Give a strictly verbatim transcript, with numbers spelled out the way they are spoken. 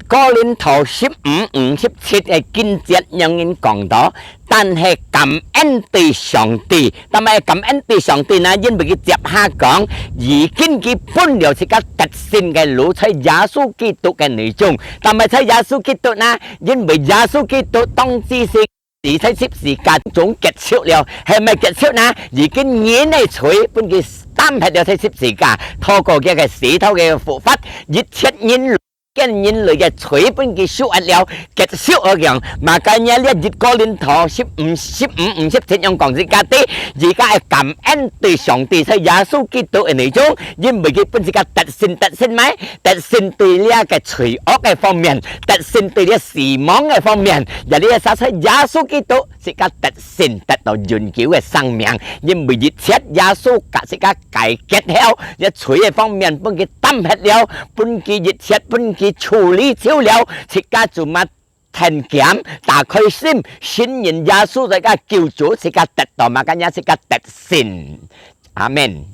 哥林多十五五十七个經節樣人講到，但係感恩對上帝，但係感恩對上帝呢，因為佢接下講，已經佢分了自家得勝个路，在耶穌基督个內中。但係在耶穌基督呢，因為耶穌基督當時係死在十字架中結束了，係毋係結束呢？已經人个罪分佢擔忒了在十字架，透過佢个死透个復活，一切人類，人類个罪分佢收忒了，結束了樣。Makanya這一哥林多十五十五五十七樣講自家知，自家个感恩對上帝，在耶穌基督个內中，因為佢分自家得勝，得勝咩？得勝對這个罪惡个方面，得勝對這死亡个方面，也這个在耶穌基督 自家得勝，得到永久个生命，因為一切耶穌甲自家解決了，這罪个方面分佢擔忒了，分佢一切分佢處理走了，自家就嘛聽見，打開心，信任耶穌自家救主，自家得到嘛，今日自家得勝。阿門。